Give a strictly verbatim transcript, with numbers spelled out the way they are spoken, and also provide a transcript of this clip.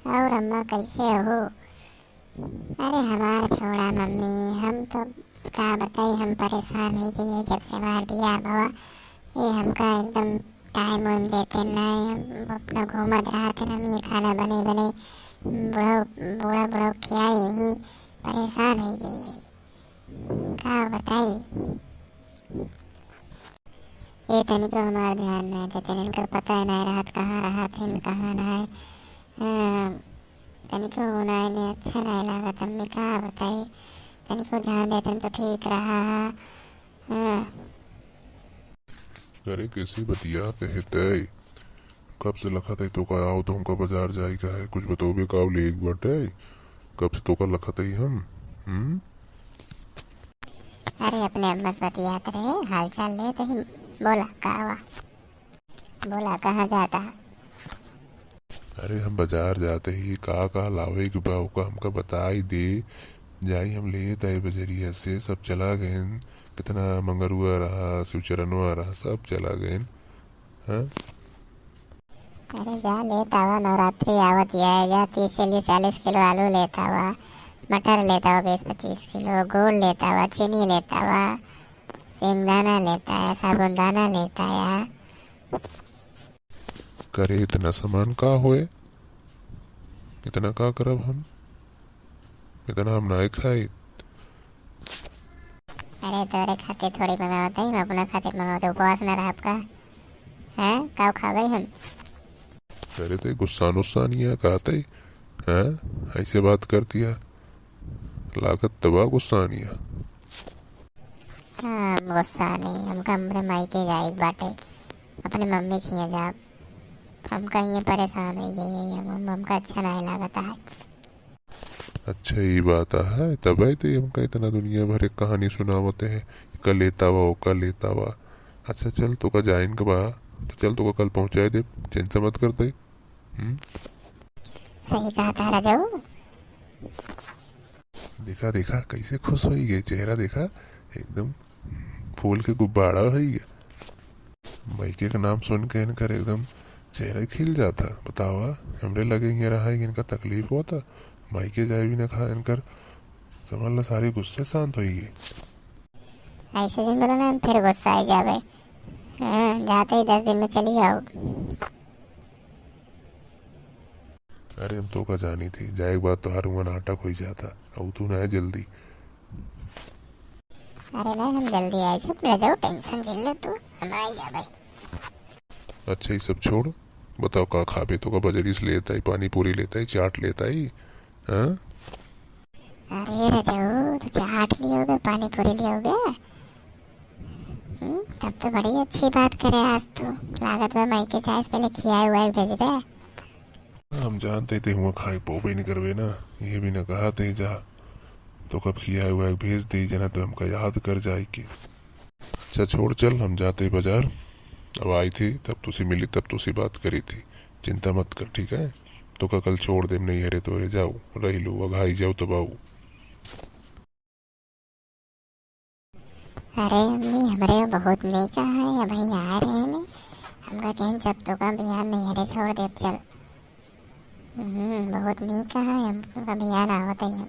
और अम्मा कैसे हो? अरे हमार छोड़ा मम्मी, हम तो का बताई, हम परेशान होइ गई है जब से हमार बियाह भवा। ये हमका एकदम टाइम वाइम देते ना, हम अपना घूमत रहत हैं, हम ये खाना बने बने बूढ़ा बूढ़ा बूढ़ा खियाई, यही परेशान होइ गई है, का बताई। ये तनिको हमार ध्यान नहीं देते, इनकर पता ही नहीं रहत कहाँ रहत हैं, कहाँ नहीं। हाँ, तनिको उनाई ने अच्छा नहीं लागत, अम्मी का बताई, तनिको ध्यान देतन तो ठीक रहा। हाँ। अरे कैसे बतियात है तय? कब से लखत है तोका आओ तो हमका बाजार जाए का है, कुछ बतौबे का ले एक बाटे? कब से तोका लखत है हम? हम्म? अरे अपने अम्मा से बतियात रहे, हाल चाल लेत ही। बोला का हुआ? बोला कहाँ जाता है? अरे हम बाजार जाते ही का का लावे के बा ओका हमका बताई दे, जाई हम लेत आई बजरिया से। सब चला गएन, कितना मंगरुआ रहा, शिवचरनुआ रहा, सब चला गएन। हाँ? अरे जा लेत आवा, नवरात्रि आवत है, जा तीस चलिए चालीस किलो आलू लेत आवा, मटर लेत आवा बीस पच्चीस किलो, गुड़ लेत आवा, चीनी लेत आवा, सिंगदाना लेत आया, साबुनदाना लेत आया। करे इतना सामान का होए? इतना का करब हम? इतना हम नाय खाई। अरे तोरे खातिर थोड़ी मंगावत है, हम अपना खातिर मंगावत है, उपवास ना रहब का? हैं, का खाबे हम? अरे ते गुस्सान उस्सान या कहते हैं, ऐसे बात करती है, लागत तबा गुस्सान या। हाँ, हम गुस्सा नहीं, हमका हमरे मायके जाए के बाटे, अपने मम्मी के यहाँ जाब। हमका ये परेशान हो गई है, हम, हमका अच्छा नहीं लागता है। अच्छा, ई बात है, तबे तो हमका इतना दुनिया भर एक कहानी सुनावत है, एका लेता वा, ओका लेता वा। अच्छा चल, तोका जाइन के बा, तो चल तोका कल पहुँचाए दे, चिंता मत कर दे। हम्म? सही कहा था राजाऊ। देखा, देखा, कैसे खुश होई गए, चेहरा देखा, एकदम फूल के गुब्बारा होई गए। मायके का नाम सुन के इनकर एकदम चेहरा खिल जाता। बतावा, हमरे लगे हियाँ रहा है, इनका तकलीफ होता, मायके जाए भी ना खा, इनकर समझ ला सारे गुस्से शांत होई गए। ऐसे जिन बोला ना, हम फिर गुस्सा आ जावे। हाँ, जाते ही दस दिन में चली आओ। अरे हम तोका जानी थी, जाए के बाद तोहार हुआ नाटक होई जाता, अब तू ना है जल्दी। अरे ना, हम जल्दी आए थे, रजाऊ टेंशन जिन ले तू, हम आ जाबे। अच्छा, ये सब छोड़, बताओ का खाबे? तोका बजरी से लेता है, पानी पूरी लेता है, चाट लेता है, हाँ? अरे रजाऊ, तू चाट लियोगे, पानी पूरी लियोगे? हम्म, तब तो बड़ी अच्छी बात करे आज तू। लागत बा मायके जाए से पहले खियाए हुआ एक भेजबे। हम जानते थे हुआ खाए पोबे नहीं करबे ना, ये भी ना कहा थे जा। तो कब खियाए हुआ एक भेज दे जना तो हमका याद कर जाए के। अच्छा छोड़, चल हम जाते बाजार। अब आई थी तब तुसी मिली, तब तुसी बात करी थी। चिंता मत कर, ठीक है? तोका कल छोड़ देम नैहरे तोरे, जाऊ रही लो, अघाई जाऊ तब आऊ। अरे अम्मी, हमरे बहुत नीक है, अबही आ रहे ने। हमका कहेन जब तोका बिहान नैहरे छोड़ देब चल। हम्म, बहुत नीक है, हमका बिहान आवत है हम।